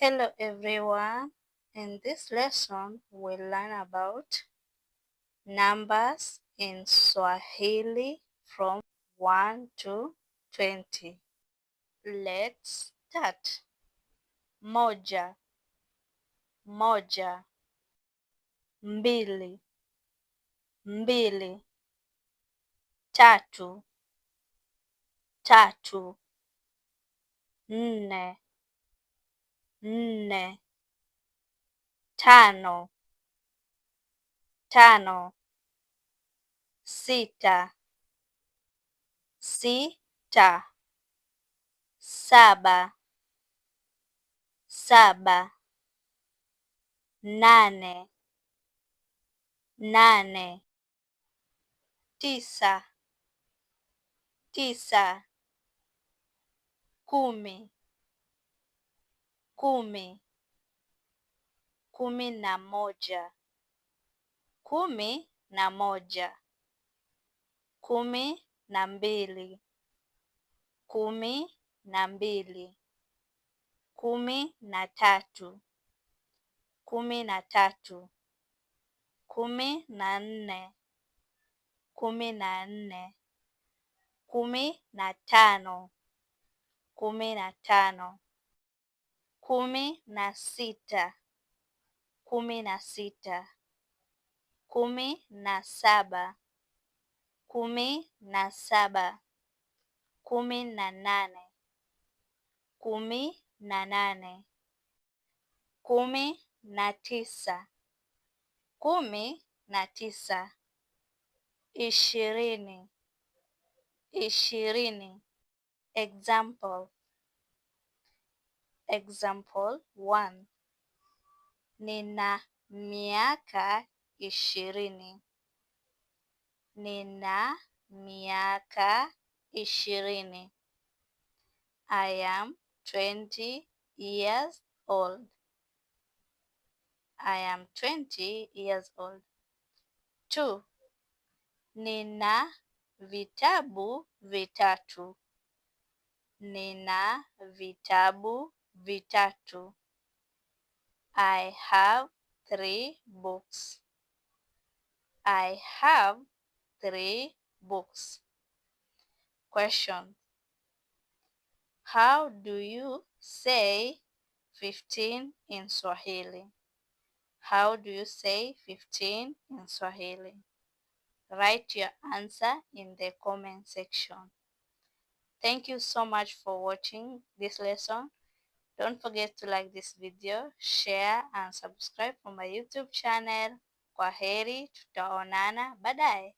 Hello everyone. In this lesson, we'll learn about numbers in Swahili from 1 to 20. Let's start. Moja, moja, mbili, mbili, tatu, tatu, nne, nne, tano, tano, sita, sita, saba, saba, nane, nane, tisa, tisa, kumi, kumi, kumi na moja, kumi na moja, kumi na mbili, kumi na mbili, kumi na tatu, kumi na tatu, kumi na nne, kumi na nne, kumi na tano, kumi na tano, kumi na sita, kumi na sita, kumi na saba, kumi na saba, kumi na nane, kumi na nane, kumi na tisa, kumi na tisa, ishirini, ishirini. Example. Example 1. Nina miaka ishirini. Nina miaka ishirini. I am 20 years old. I am 20 years old. 2. Nina vitabu vitatu. Nina vitabu vitatu. I have three books. I have three books. Question. How do you say 15 in Swahili? How do you say 15 in Swahili? Write your answer in the comment section. Thank you so much for watching this lesson. Don't forget to like this video, share and subscribe for my YouTube channel. Kwaheri, tutaonana baadaye.